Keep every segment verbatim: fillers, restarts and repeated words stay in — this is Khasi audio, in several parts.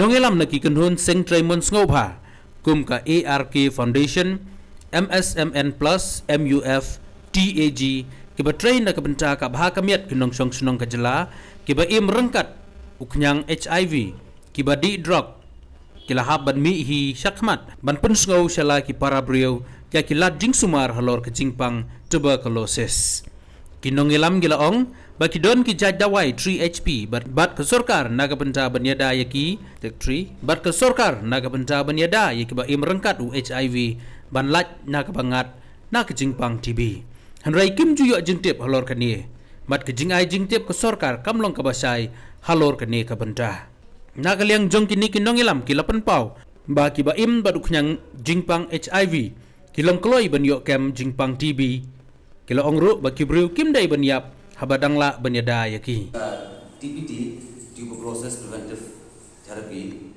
Nongïalam na ki kynhun seng trei mon sngewbha kum ka A R K Foundation, M S M N Plus, M U F, T A G, kiba trei na ka bynta ka bha ka miat ki nongshong shnong ka jylla kiba im ryngkat u khñiang H I V, kiba dih drok, ki la hap ban mih hi shakhmat ban pynsngew sha la ki para briew ïa ki lad jingsumar halor ka jingpang tuberculosis. Ki nongïalam ki la ong ba ki don ki jait dawai three H P bad, bad ka sorkar na ka bynta ban ïada ïa ki, tek three, bad ka sorkar na ka bynta ban ïada ïa kiba im ryngkat u H I V ban lait na kaba ngat na ka jingpang T B. Hynrei kim ju ïoh jingtip halor kane, bad ka jingai jingtip ka sorkar kam long kaba shai halor kane ka bynta. Na ka liang jong kine ki nongïalam ki la pynpaw ba kiba im bad u khñiang jingpang H I V ki long kloi ban ïoh kem jingpang T B. Ki la ong ruh ba ki briew kim dei ban ïap haba dang lah ban ïada ïa ki. T P T, tuberculosis preventive therapy,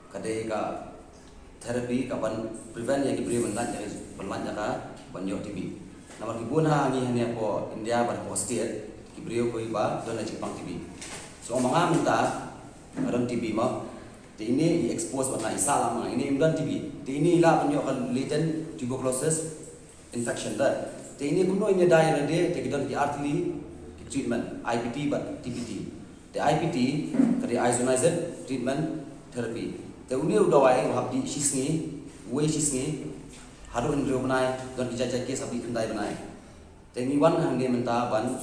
ka dei ka therapy ka ban prevent ïa ki briew ban lait ïa ka, ban lait ïa ka, ban ïoh T B. Namar ki bun ha ngi hangne hapoh India bad hapoh state, ki briew kiba don la jingpang T B. So ma nga mynta nga don T B mo. Te ine i expose bad nga, i sah lang ma nga, ine im don T B. Te ine i lah ban ïoh ka latent tuberculosis infection da. Te ine kumno ine da ïa lade, te ki don ki artylli ki treatment, I P T bad T P T. Te I P T ka dei isoniazid treatment therapy. Te une u dawai u hap dih shisngi, uwei shisngi, haduh hynriew bnai, don ki jait jait case hap dih khyndai bnai. Te ngi wan hangne mynta ban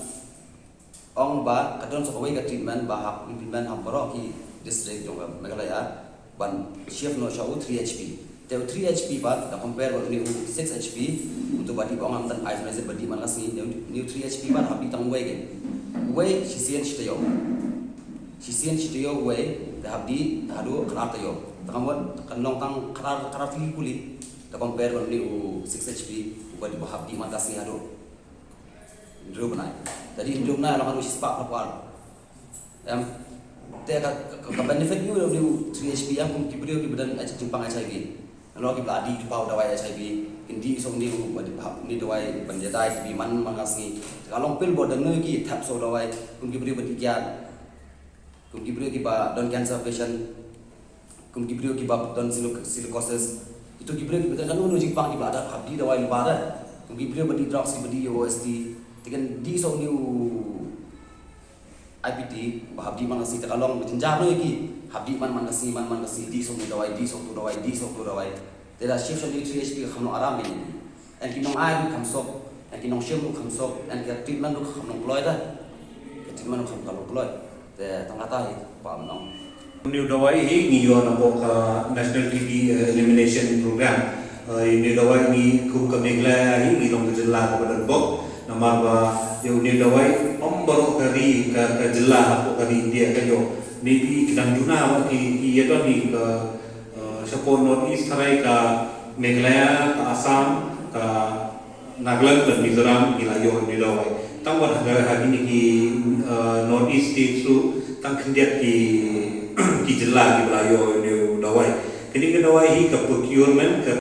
ong ba ka don sa kawei ka treatment ba hap implement ha baroh ki district jong ka Meghalaya ban shift noh sha u three H P. Te u three H P bad da compare bad une u six H P, uto ba dih ba ong am tan isoniazid ba dih man ka sngi, une u three H P bad hap dih tang uwei ke. Uwei shisien shi taïew. Shisien shi taïew uwei, te hap dih haduh khatar taïew. Te ka mut kan long tang khatar, khatar tylli kuli da compare bad une u six H P, uba dih ba hap dih man ka sngi haduh hynriew bnai. Te dih hynriew bnai long haduh shispah phra phew ar. Em, te ka, ka, ka benefit une u three H P em kum ki briew kiba don jingpang H I V. Nalor kiba la dih paw dawai H I V, kin dih song une u, une u dawai ban ïada ïa ki T B man, man ka sngi. Te ka long pil bor da ngi ki thep song dawai kum ki briew ba dih kiad. Kum ki briew kiba don cancer patient, kum ki briew kiba don silic-, silicosis. Ito ki briew kiba don kano kano jingpang kiba la dep hap dih dawai lypa da. Kum ki briew ba dih drugs kiba dih ïa O S T. Te kin dih song une u I P T ba hap dih man ka sngi, te ka long ka jynjar noh ïa ki. Hap dih man man ka sngi, man man ka sngi, dih song une u dawai, dih song uto u dawai, dih song uto u dawai. Te da shift sha une u three H P ka kham long aram ïa ki. Ïa ki nongai ruh kham suk, ïa ki nongshim ruh kham suk, ïa ka treatment ruh kham long kloi da. Ka treatment ruh kham, kham long kloi. Te tang kata hi ba mynta. Une u dawai hi ngi ïoh napoh ka National T B, eh, Elimination Program. Eh, une u dawai ngi kum ka Meghalaya hi ngi long ka jylla kaba donbok. Namar ba ïa une u dawai ym baroh ka ri, ka, ka jylla hapoh ka ri India ka ïoh. Maybe ki dang duna ba ki, ki ïa don hi ka, eh, shapoh North East tharai ka Meghalaya, ka Assam, ka Nagaland bad Mizoram ki la ïoh une u dawai. Tang wat ha, ha kine ki, eh, North East States ruh tang khyndiat ki, ki jylla kiba la ïoh une u dawai. Kane ka dawai hi ka procurement ka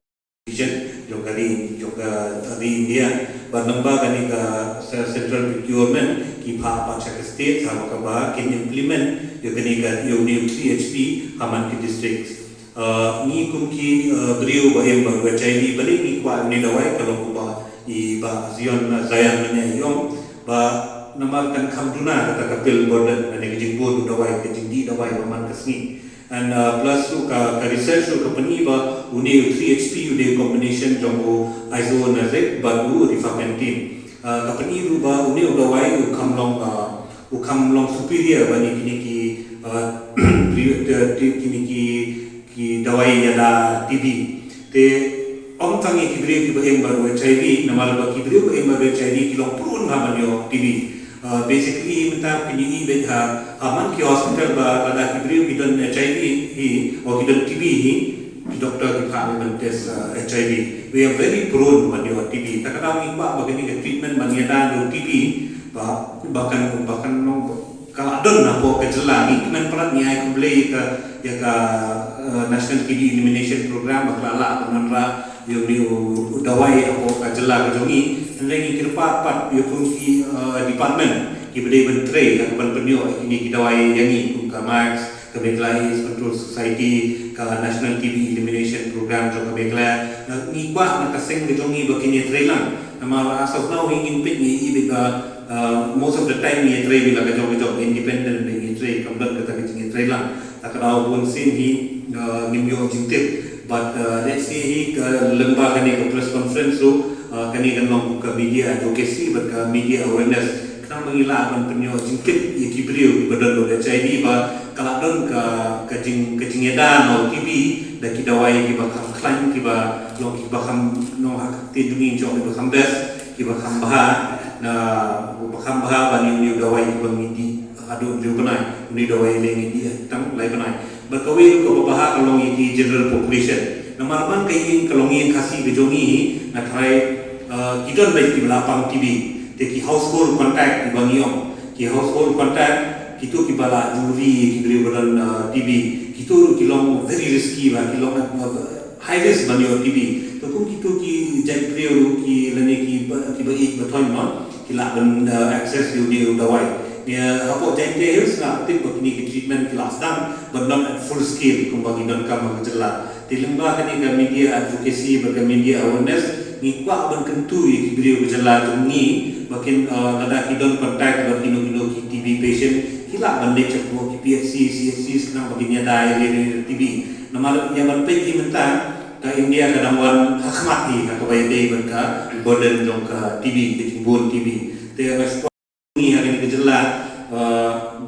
region jong ka ri, jong ka ri India. Bad lyngba kane ka ce-, central procurement ki phah pat sha ka state, ha kaba kin implement ïa kane ka, ïa une u three H P ha man ki district. Uh, ngi kum ki, uh, briew ba im bad u H I V, balei ngi kwah une u dawai, ka long kumba i Bah Zion, uh, Zion mynne i ong ba namar kan kham duna kata ka pill burden, lane ka jingbun u dawai, ka jingdih dawai ba man ka sngi. And, uh, plus ruh ka, ka research ruh ka pyni ba une u three H P u dei combination jong u isoniazid bad u rifampicin. Uh, ka pyni ruh ba une u dawai u kham long, uh, u kham long superior ban ïa kine ki, uh, kine ki, ki dawai ïada T B. Te ym tang ïa ki briew kiba im bad u H I V, namar ba ki briew ba im bad u H I V ki long prone ha ban ïoh T B. Uh, basically mynta phin ïohi beit ha, ha man ki hospital ba lada ki briew ki don H I V hi, o ki don T B hi, ki doktor ki phah ban test, uh, H I V. We are very prone ban ïoh T B. Te ka daw ngi kwah ba kane ka treatment ban ïada da u T B ba, ba kan, ba kan long, ka la don hapoh ka jylla. Ngi kmen palat, ngi ai khublei ïa ka, ïa ka, eh, National T B Elimination Program ba ka la lah ban wanrah ïa une u dawai hapoh ka jylla ka jong ngi. Hynrei ngi kyrpad pat ïa kum ki, eh, department kiba dei ban trei, ban pynïoh ïa kine ki dawai ïa ngi, kum ka MACS, Ka Meghalaya AIDS Control Society, ka National T B Elimination Program jong ka Meghalaya, ngi kwah na ka seng ka jong ngi ba kin ïatreilang. Namar ha sawdong hi ngin peit ngi i ba most of the time ngi ïatrei ba la ka jong ka jong independent ngi ïatrei kam don kata ka jingïatreilang. Ta ka daw bun sien hi ngim ïoh jingtip. But let's say hi ka lem ba kane ka press conference ruh kane kan long ka media advocacy bad ka media awareness. Khnang ba ngi lah ban pynïoh jingkit ïa ki briew kiba don bad H I V ba ka lah don ka ka jing ka jingïada na u T B da ki dawai kiba kham khlaiñ kiba long kiba kham long ha ka ktien jong ngi jong kiba kham best kiba kham bha na kiba kham bha ban ïa u dawai kiba ngi dih haduh hynriew bnai, u dawai leh ngi dih tang lai bnai. Bad kawei ruh kaba bha ka long ïa ki general population. Namar ban ka ïing ka long ïing Khasi ka jong ngi nga tharai ki don bad kiba la pang T B. Te ki household contact kiba ngi ong ki household contact kito kiba la juri ki briew ba don T B. Kito ruh ki long very risky ba ki long high risk ban ïoh T B. To kum kito ki jait briew ki lane ki ba ki ba ïeit ba thoiñ ma ki lah ban access ïa u dawai. Ïa hapoh Jaintia Hills nga tip ba kini ki treatment ki la sdang but not at full scale kumba ngi donkam ha ka jylla. Te lyngba kane ka media advocacy bad ka media awareness ngi kwah ban kyntu ïa ki briew ka jylla jong ngi ba kin lada ki don contact bad kino kino ki T B patient ki lah ban leit shapoh ki P H C, C H Cs khnang ba kin ïada ïa ki T B. Namar ïa ban peit ki mynta ka India ka dang wan ha khmat hi ha kaba ïadei bad ka burden jong ka T B ka jingbun T B. Te nga shu kwah ngi ha kane ka jylla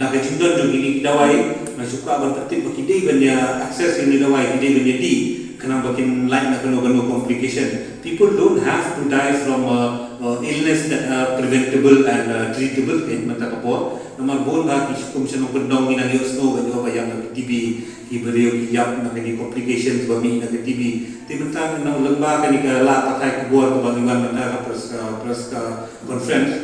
da ka jingdon jong kine ki dawai nga shu kwah ban pyntip ba ki dei ban ïa access ïa une u dawai ki dei ban ïa dih khnang ba kin lait na kano kano complication. People don't have to die from illness that are preventable and treatable kan mynta ka por. Namar bun ba ki kum shnong kyndong ngi nang ïohsngew ba ïoh ba ïap na ka T B. Ki briew ki ïap na kane complications ba mih na ka T B. Te mynta nang lyngba kane ka la pathai khubor kaba ngi wan mynta ka press ka press ka conference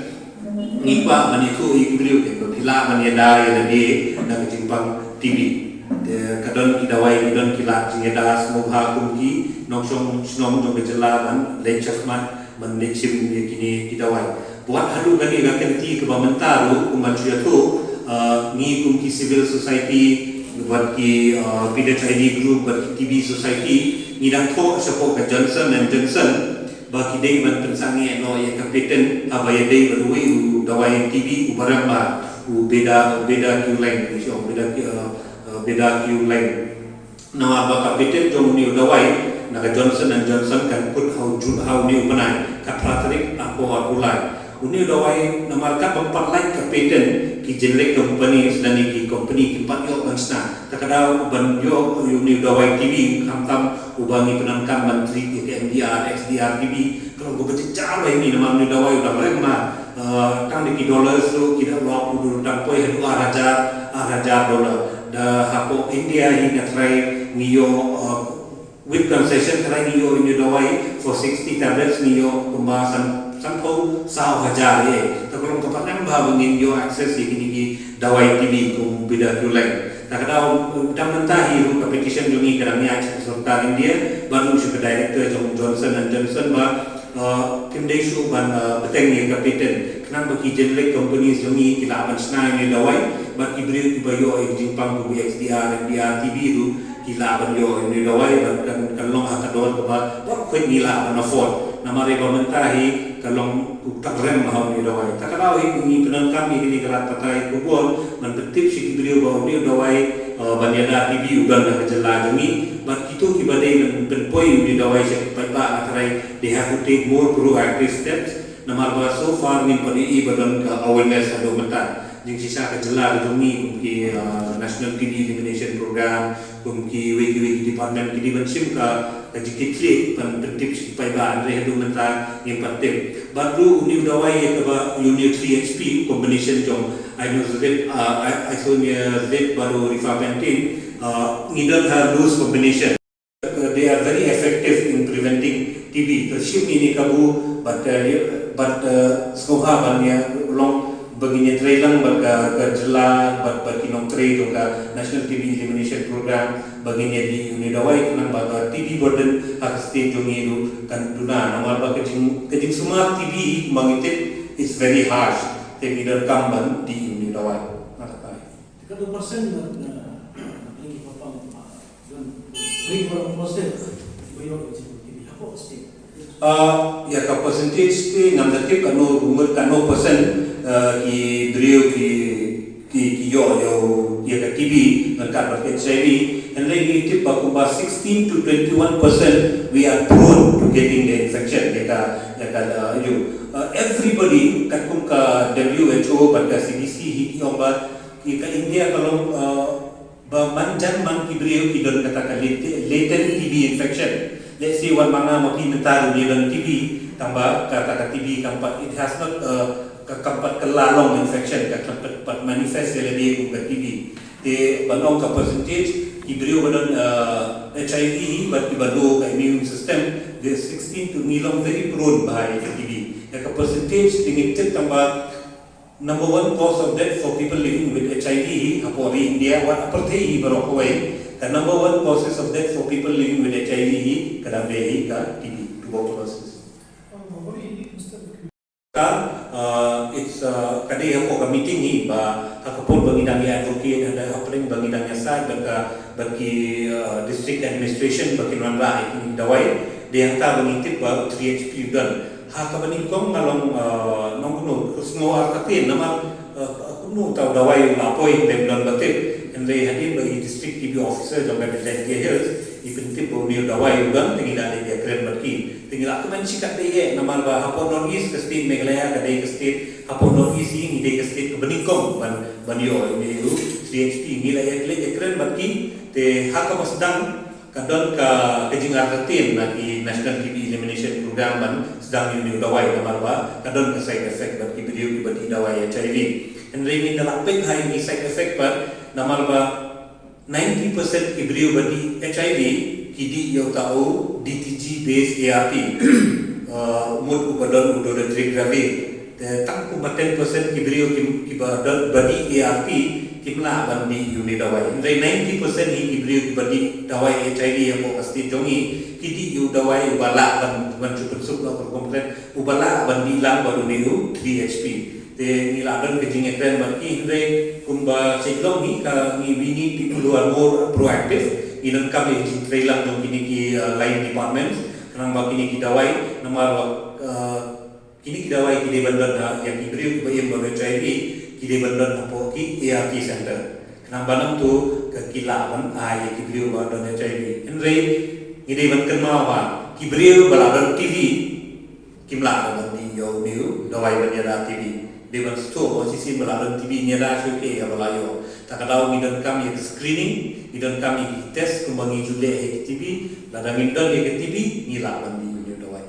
ngi kwah ban ïathuh ïa ki briew ki ba phi lah ban ïada ïa lade na ka jingpang T B. Te ka don ki dawai ki don ki lad jingïada sngewbha kum ki nongshong shnong jong ka jylla ban leit shakhmat ban leit shim ïa kine ki dawai. Wat haduh kane ka kynti kaba mynta ruh kum ban shu ïathuh ngi kum ki civil society bad ki P H I D group bad ki T B society ngi dang thoh shapoh ka Johnson and Johnson ba ki dei ban pynsangeh noh ïa ka patent haba ïadei bad uwei u dawai T B uba rem ba u beda beda Q line u beda Q line. Namar ba ka patent jong une u dawai na ka Johnson and Johnson kan kut ha u June ha une u bnai ka phra tarik arphew arphew lai. Une u dawai namar katba pat lait ka patent ki generic companies lane ki company kim pat ïoh ban shna. Ta ka daw ban ïoh une u dawai T B khamtam uba ngi pyndonkam ban treat ïa ka M D R, X D R T B. Ka long kaba jynjar ba ïa ngi namar une u dawai u dang rem ma tang da ki dollars ruh ki da lok u dang poi haduh ar hajar ar hajar dollar. Da hapoh India hi nga tharai ngi ïoh with concession tharai ngi ïoh une u dawai for sixty tablets ngi ïoh kumba san sanphew saw hajar ïa. Ta ka long kaba rem ba ngin ïoh access ïa kine ki dawai T B kum beda Q line. Ta ka daw dang mynta hi ruh ka petition jong ngi ka dang ïaid sha ka sorkar India bad ruh sha ka director jong Johnson and Johnson ba kim dei shuh ban bteng ïa ka patent khnang ba ki generic companies jong ngi ki lah ban shna ïa une u dawai bad ki briew kiba ïoh ïa ka jingpang kum X D R, M D R, T B ruh ki lah ban ïoh ïa une u dawai bad kan kan long ha ka dor kaba baroh khoit ngi lah ban afford. Namar ïa ba mynta hi ka long u tak rem ha une u dawai. Ta ka daw hi ngi pyndonkam ïa kine ki lad pathai khubor ban pyntip sha ki briew ba une u dawai ban ïada T B u don ha ka jylla jong ngi bad kito kiba dei ban pynpoi une u dawai sha ki paidbah nga tharai they have to take more proactive steps. Namar ba so far ngim pat ïohi ba don ka awareness haduh mynta. Jingshisha ka jylla ka jong ngi kum ki National T B Elimination Program kum kiwei kiwei ki department ki dei ban shim ka ka jingkitkhlieh ban pyntip sha ki paidbah hynrei haduh mynta ngim pat tip. Bad ruh une u dawai ïa kaba une u three H P combination jong isoniazid, isoniazid bad u rifampicin ngi don ha loose combination. They are very effective in preventing T B. Te shim ïa kine kabu bad bad sngewbha ban ïa long ba ngin ïa trei lang bad ka jylla bad bad ki nongtrei jong ka National T B Elimination Program ba ngin ïa dih ïa une u dawai khnang ba ka T B burden ha ka state jong ngi ruh kan duna namar ba ka jing ka jingsumar T B ba ngi tip it's very harsh. Te ngi donkam ban dih ïa une u dawai. Katu persen ba Ri ba long positive ba ïoh ïa ka T B hapoh state. Ah, ïa ka percentage te ngam da tip katno, katno percent, ah, ki briew ki, ki, ki ïoh ïa ka T B ryngkat bad ka H I V. Hynrei ngi tip ba kumba sixteen to twenty-one percent we are prone to getting the infection. Ïa ka, ïa ka, ah, ïoh. Ah, everybody, katkum ka W H O bad ka C D C hi ki ong ba ïa ka India ka long, ah, ba man jan man ki briew ki don kata ka late-, latent T B infection. Let's say wat ma nga ma phi mynta ruh ngi don T B, tangba kata ka T B kam pat, it has not, uh, ka kam pat kylla long infection, ka khlem pat, pat manifest ïa lade kum ka T B. Te ban ong ka percentage ki briew ba don, uh, H I V hi bad kiba low ka immune system, the sixteen to, ngi long very prone ba ïa ka T B. Ïa ka percentage te ngi tip tangba number one cause of death for people living with H I V hi hapoh ri India, wat ha pyrthei hi baroh kawei. Ka number one causes of death for people living with H I V hi ka dang dei hi ka T B, tuberculosis. Ka, uh, it's, uh, ka dei hapoh ka meeting hi ba ha ka por ba ngi dang ïa advocate, ha ka por ba ngi dang ïa side bad ka, bad ki, uh, district administration ba kin wanrah ïa ki dawai, dei hangta ba ngi tip ba three H P u don. Ha kaba nyngkong nga long, uh, nongkynnoh, ka sngew artatien namar, uh, kumno uta u dawai u la poi hynrei ym don ba tip. Hynrei hadien ba i district T B officer jong ka Jaintia Hills i pyntip ba une u dawai u don, te ngi la leit ïakren bad ki. Te ngi la kmen shikatdei eh namar ba hapoh North East ka state Meghalaya ka dei ka state, hapoh North East hi ngi dei ka state kaba nyngkong ban, ban ïoh ïa une u three H P. Ngi la ïa leit ïakren bad ki. Te ha kaba sdang ka don ka, ka jingartatien na ki National T B Elimination Program ban sdang ïa une u dawai namar ba ka don ka side effect bad ki briew kiba dih dawai H I V. Hynrei ngin da lah peit ha ïa ki side effect bad namar ba ninety percent ki briew ba dih H I V ki dih ïa uta u D T G based A R P. Uh, mut uba don u dolutegravir. Te tang kumba ten percent ki briew ki, kiba don, ba dih A R P kim lah ban dih ïa une u dawai. Hynrei ninety percent hi ki briew kiba dih dawai H I V hapoh ka state jong ngi ki dih ïa u dawai uba lah ban, ban shu pynsuk noh ka rukom kren, uba lah ban dih lang bad une u three H P. Te ngi la don ka jingïakren bad ki, hynrei kumba sha long hi ka, ngi, we need people who are more proactive. Ngi donkam ïa ka jingtrei lang jong kine ki, uh, line departments khnang ba kine ki dawai namar, uh, kine ki dawai ki dei ban don ha ïa ki briew kiba im bad H I V, ki dei ban don hapoh ki A R T center. Khnang ba nangta ka ki lah ban ai ïa ki briew ba don H I V. Hynrei ngi dei ban kynmaw ba ki briew ba la don T B kim lah ban dih ïa une u dawai ban ïada T B. Dei ban sngewthuh ba shisien ba la don T B ngi ïada shuh ïa ba la ïoh. Ta ka daw ngi donkam ïa ka screening, ngi donkam ïa ki test kumba ngi ju leh ïa ki T B. Lada ngim don ïa ka T B ngi lah ban dih ïa une u dawai.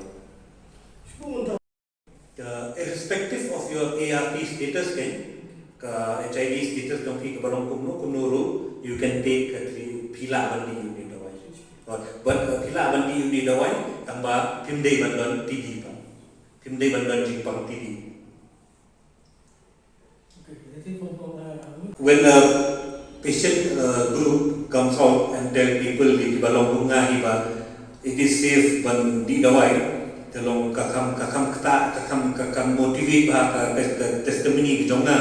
Ka irrespective of your A R P status kan, ka H I V status jong phi kaba long kumno kumno ruh, you can take ka three, phi lah ban dih ïa une u dawai. But, but, uh, phi lah ban dih ïa une u dawai tangba phim dei ban don T B pat. Phim dei ban don jingpang T B. When a patient, uh, group comes out and tell people kiba long kum nga hi ba it is safe ban dih dawai, te long ka kham, ka kham ktah, ka kham, ka kham motivate ba ka, ka, ka testimony ka jong nga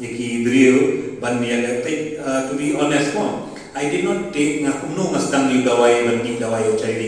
ïa ki briew ban ïa ka peit, uh, to be honest mo, I did not take, nga kumno nga sdang ïa u dawai ban dih dawai H I V.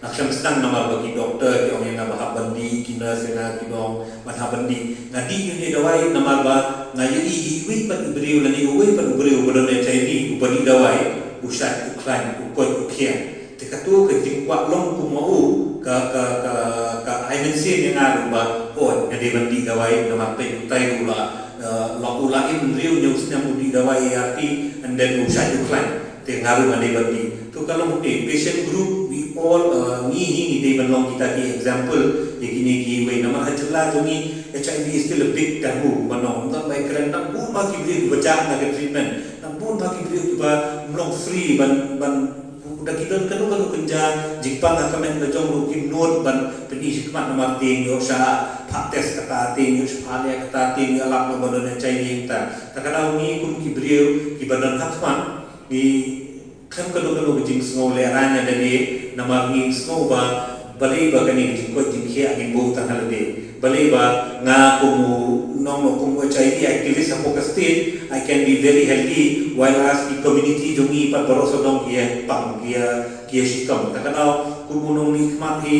Nga khlem sdang namar ba ki doktor ki ong ïa nga ba hap ban dih, ki nurse ïa nga ki ong ban hap ban dih. Nga dih ïa une u dawai namar ba nga ïohi iwei pat u briew lane uwei pat u briew uba don H I V uba dih dawai, u shait u khlaiñ, u koit u khiah. Te kato ka jingkwah long kum ma u ka, ka, ka, ka ai mynsiem ïa nga ruh ba, oh, nga dei ban dih dawai namar peit utai ruh la, eh, la u la im hynriew hynñiew snem u dih dawai A R P and then u shait u khlaiñ. Te nga ruh nga dei ban dih. To ka long, eh, patient group, we all, uh, ngi hi ngi dei ban long kita ki example ïa kine kiwei. Namar ha jylla jong ngi H I V is still a big taboo, ban ong. Ym don ba kren, nang bun ba ki briew kiba jah na ka treatment, nang bun ba ki briew kiba ym long free ban, ban, da ki don kano kano kynja jingpang ha ka met ka jong ruh kim nud ban pyni shakhmat namar te ngi ïoh shah phah test kata, te ngi ïoh shah phah leh kata, te ngi ïalap ba don H I V kata. Ta ka daw ngi kum ki briew kiba don ha khmat ngi khlem kano kano ka jingsngew lehraiñ ïa lade, namar ngi sngew ba Balei ba kane ka jingkoit jingkhiah ngin buh tang ha lade? Balei ba nga kum u nong, kum u H I V activist hapoh ka state, I can be very healthy, while as ki community jong ngi pat baroh sawdong ki ïa pang, ki ïa, ki ïa shitom. Ta ka daw kum u nongmihkhmat hi,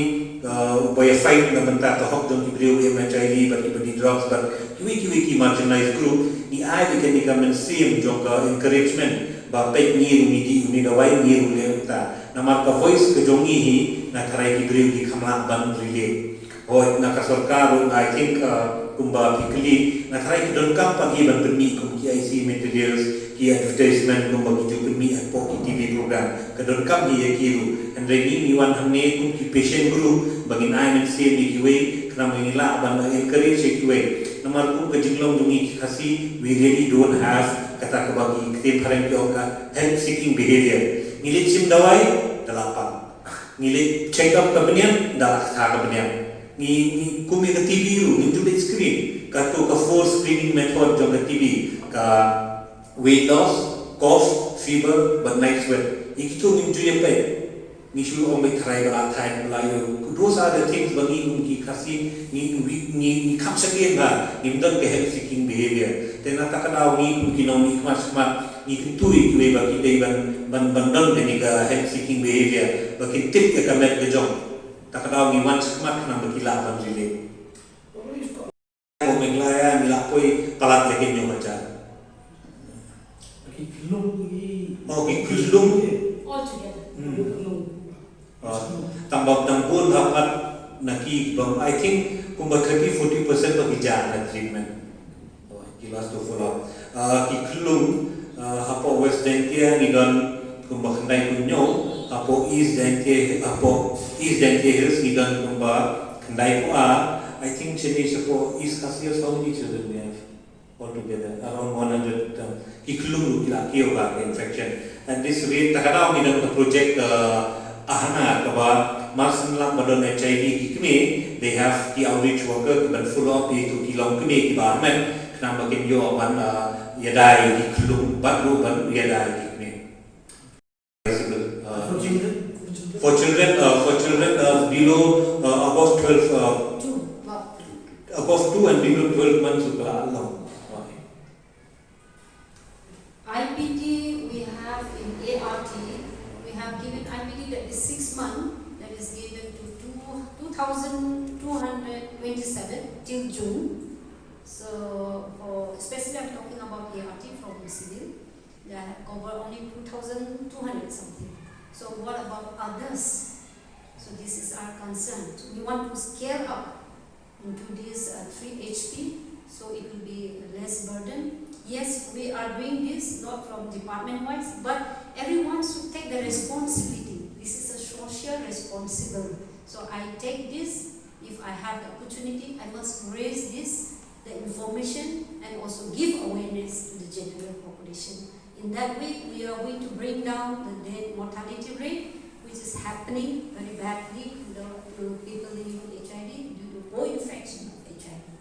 uh, uba ïa fight na bynta ka hok jong ki briew ba im H I V bad kiba die drugs bad kiwei kiwei ki marginalized group, ngi ai ïa kane ka mynsiem jong ka encouragement ba peit, ngi ruh ngi dih une u dawai, ngi ruh leh kumta. Namar ka voice ka jong ngi hi, nga tharai ki briew ki kham lah ban relate. Hooid, na ka sorkar ruh, I think, uh, kumba phi kylli, nga tharai ki donkam pat hi ban pynmih kum ki I C materials, ki advertisement kumba ki ju pynmih hapoh ki T V program. Ka donkam hi ïa ki ruh. Hynrei ngi, ngi wan hangne kum ki patient group ba ngin ai mynsiem ïa kiwei, khnang ba ngin lah ban encourage ïa kiwei. Namar kum ka jinglong jong ngi ki Khasi, we really don't have kata kaba ki ktien phareng ki ong ka help seeking behavior. Ngi leit shim dawai, da la pang. Ngi leit check up ka bniat, da la kha ka bniat. Ngi, ngi kum ïa ka T B ruh, ngim ju leit screen. Kato ka four screening method jong ka T B, ka weight loss, cough, fever bad night sweat. Ïa kito ngim ju ïa peit. Ngi shu ong ba tharai ba la thait ba la ïoh. Those are the things ba ngi kum ki Khasi ngi, ngi, ngi, ngi kham shakri ba ngim don ka help seeking behavior. Te na ta ka daw ngi kum ki nongmihkhmat shakhmat ngi kyntu ïa kiwei ba ki dei ban, ban, ban don kane ka help seeking behavior, ba kin tip ïa ka met ka jong. Ta ka daw ngi wan shakhmat khnang ba ki lah ban relate. Ko Meghalaya ngi la poi palat lehkmen ïa ka jar. Ki khyllung ki. Oh, ki khyllung. All together. Hmm. Khyllung. Oh, tang ba, tang bun ha pat na ki bang, I think kumba thirty forty percent ba ki jah na treatment. Oh, ki last to follow. Ah, ki khyllung, ah, hapoh West Jaintia ngi don kumba khyndai phew hynñiew, hapoh East Jaintia, hapoh East Jaintia Hills ngi don kumba khyndai phew ar. I think shane shapoh East Khasi Hills, how many children we have altogether? Around one hundred, uh, ki khyllung ruh ki la kiew ba ka infection. And this rate, ta ka daw ngi don ka project, uh, Ahana, kaba mar sien lah ba don H I V ki kmie, they have ki outreach worker ki ban follow up ïa ki longkmie kiba ha met, khnang ba kin ïoh ban, uh, ïada ïa ki khyllung bad ruh ban ïada ïa ki kmie. Uh, for children? For children, uh, for children, uh, below, uh, above twelve, uh, above two and below twelve months, uh, long. Okay. I P D, we have in A R T, we have given I P D that is six month, that is given to two, two thousand two hundred twenty-seven till June. So, for, especially I'm talking about A R T from civil, they have covered only two thousand two hundred something. So what about others? So this is our concern. So we want to scale up into this, uh, three H P, so it will be less burden. Yes, we are doing this not from department wise, but everyone should take the responsibility. This is a social responsible. So I take this, if I have the opportunity, I must raise this, the information, and also give awareness to the general population. In that way, we are going to bring down the death mortality rate, which is happening very badly to the, to people living with H I V due to co-infection of H I V.